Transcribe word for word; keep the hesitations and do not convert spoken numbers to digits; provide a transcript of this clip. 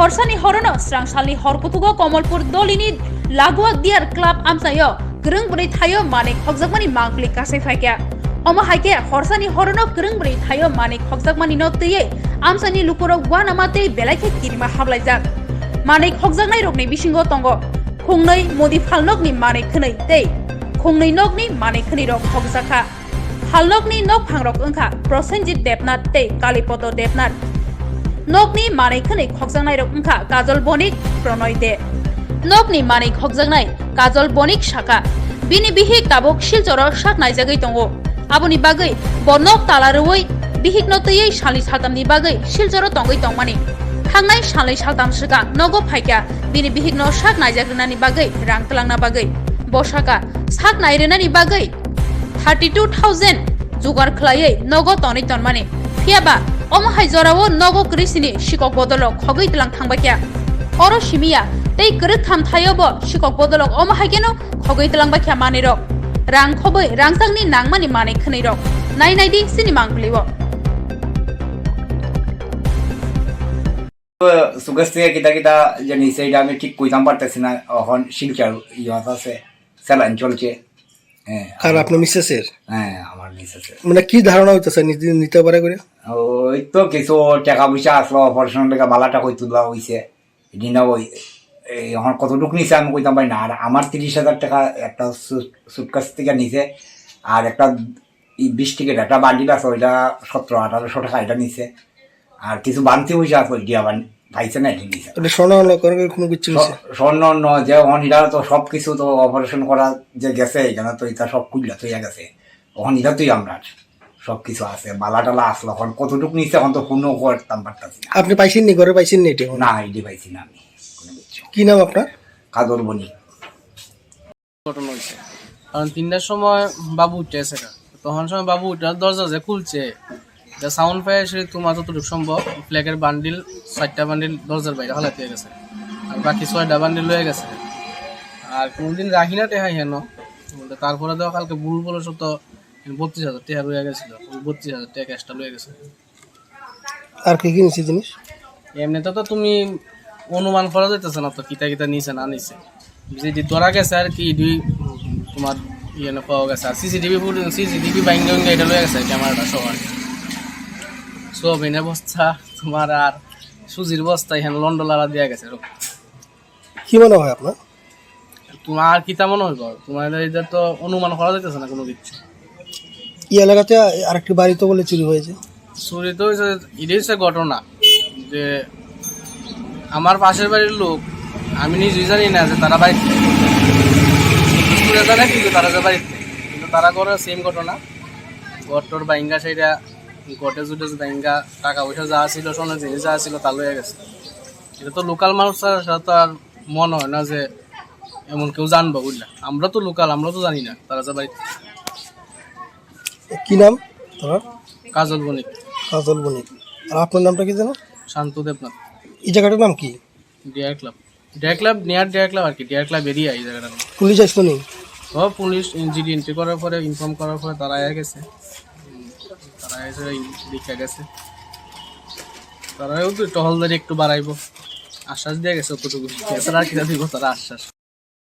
Horsani horono srangsalni hor kuthugo Komolpur Dolini Lagua Deer Club amchaio kwrwng bwrwi thaio manwi khokjakmani mangpili kasai phaikha. Omo haikhe horsani horono kwrwng bwrwi thaio manwi khokjakmanino twiwi amchaini lukurok uanama tei belai khe kirima hablaijak. Manwi khokjaknairokni bisingo tongo khungnwi mudi phalnokni manwi khwnwi tei khungnwi nokni manwi khwnwirok khokjakha. Phalnokni nokphangrok wngkha Prosenjit Debnath tei Kalipodo Debnath. Nokni manwi khwnwi khokjaknairok wngkha Kajol Bonik, Pronoy De. Nokni manwi khokjaknai Kajol Bonik sakha, bini bihik tabuk Silchoro sak naijagwi tongo. Aboni bagwi bo nok tala rwui bihikno twiwi salni saltamni bagwi Silchoro tongwi tongmani. Thangnai salni saltam swkang nogo phaikha bini bihikno sak naijak rwnani bagwi rang twlangna bagwi. Bo sakha, sak nai rwnani bagwi thirty two thousand jugar khlaiwi nogo tonwi tonmani. Phiyaba omo hai jorao nogo kwrwi sini sikok bodolrok khogwi tlang thangbaikha. Oro simiya tei kwrwktham thaio bo sikok bodolrok omo hai kheno khogwi tlang baikha manwirok. Rang khobwi rangchakni nangmani manwi khwnwirok. Nai naidi chini mangpili o. Sugar থেকে কিতা কিতা জানি, সেইটা আমি ঠিক কইতাম পারতেছি না। এখন শিলচর ইয়ে আছে, স্যালাইন চলছে। হ্যাঁ। কার, আপনার মিসেসের? হ্যাঁ, আমার মিসেসের। মানে কি ধারণা হইতেছে, নি-, নিতে পারে করে? ওই তো কিছু টাকা পয়সা আসলো, অপারেশন লেগে বালাটা কই তুলা হইছে। এদিন ওই, এই এখন কতটুকু নিছে আমি কইতাম পারি না। আর আমার তিরিশ হাজার টাকা একটা সু-, সুটকেস থেকে নিছে, আর একটা এই বিশ টিকিট একটা বান্ডিল আছে, ওইটা সতেরো আঠারোশো টাকা এটা নিছে। আর কিছু বান্তি পয়সা আছে, ওই দিয়া বান-, পাইছে না, এটা নিছে। এটা স্বর্ণ অন্য কোনো, কোনো কিছু নিছে? স্ব-, স্বর্ণ অন্য যে ওখানে এটা তো সব কিছু তো অপারেশন করা যে গেছে, এখানে তো এটা সব খুললা তো ইয়া গেছে। ওখানে এটা তুই আমরা সব কিছু আছে, বালা টালা আসলো, এখন কতটুকু নিছে এখন তো ফোনও করতাম পারতাছি না। আপনি পাইছেন নি, ঘরে পাইছেন নি এটা? না, এটি পাইছি না আমি কোনো কিছু। কি নাম আপনার? কাজল বণিক। ঘটনা হয়েছে। কারণ তিনটার সময় বাবু উঠে আছে গা। তখন সময় বাবু উঠে দরজা যে খুলছে, এটা সাউন্ড পায় সে তোমার যতটুকু সম্ভব ফ্ল্যাগের বান্ডিল, চারটা বান্ডিল দরজার বাইরে হালাতে হয়ে গেছে, আর বাকি ছয়টা বান্ডিল হয়ে গেছে। আর কোনোদিন রাখি না টেহাই হেন, বলতে তারপরে তো কালকে ভুল বলে সব তো বত্রিশ হাজার টাকা রয়ে গেছিল, ওই বত্রিশ হাজার টাকা ক্যাশটা রয়ে গেছে। আর কি কি নিছে জিনিস? এমনিতে তো তুমি অনুমান করা যাইতেছে না তো কিতা কিতা নিছে না নিছে। যদি ধরা গেছে আর কি, দুই তোমার ইয়ে না পাওয়া গেছে। আর সিসিটিভি ফুটেজ, সিসিটিভি বাইঙ্গা বাইঙ্গা এটা লয়ে গেছে ক্যামেরাটা সহ আর কি। সোয়াবিনের বস্তা তোমার আর সুজির বস্তা এখানে লন্ডলারা দেওয়া গেছে এরকম। কি মনে হয় আপনার? তোমার কিতা মনে হইব? তোমার এটা তো অনুমান করা যাইতেছে না কোনো কিছু। এই এলাকাতে আরেকটি বাড়িতে বলে চুরি হয়েছে। চুরি তো হয়েছে, এটাই হচ্ছে ঘটনা যে আমার পাশের বাড়ির লোক, আমি নিজেই জানি না যে তারা বাড়িতে নেই। দূরে জানে কিন্তু তারা যে বাড়িতে নেই। কিন্তু তারা করে সেম ঘটনা, ঘরটর বাইঙ্গা সেটা, ঘটে জুটে বাইঙ্গা, টাকা পয়সা যা ছিল, সোনার জিনিস যা ছিল, তা লইয়া গেছে। এটা তো লোকাল মানুষ ছাড়া, ছাড়া তো আর মনে হয় না যে এমন কেউ জানবো বুঝলা। আমরা তো লোকাল, আমরা তো জানি না তারা যে বাড়িতে। কি নাম তোমার? কাজল বণিক। কাজল বণিক। আর আপনার নামটা কি যেন? শান্ত দেবনাথ। এই জায়গাটার নাম কি? Dear club. Dear club, near dear club আর কি, ডিয়ার ক্লাব এরিয়া এই জায়গাটার নাম। পুলিশ আসতো নি? ও, পুলিশ জিডি এন্ট্রি করার পরে, ইনফর্ম করার পরে তারা আয়া গেছে। হুম, তারা এসে দেখা গেছে। তারাও তো টহলদারি একটু বাড়াইবো, আশ্বাস দিয়ে গেছে অতটুকু। এছাড়া আর কিতা দিব তারা আশ্বাস?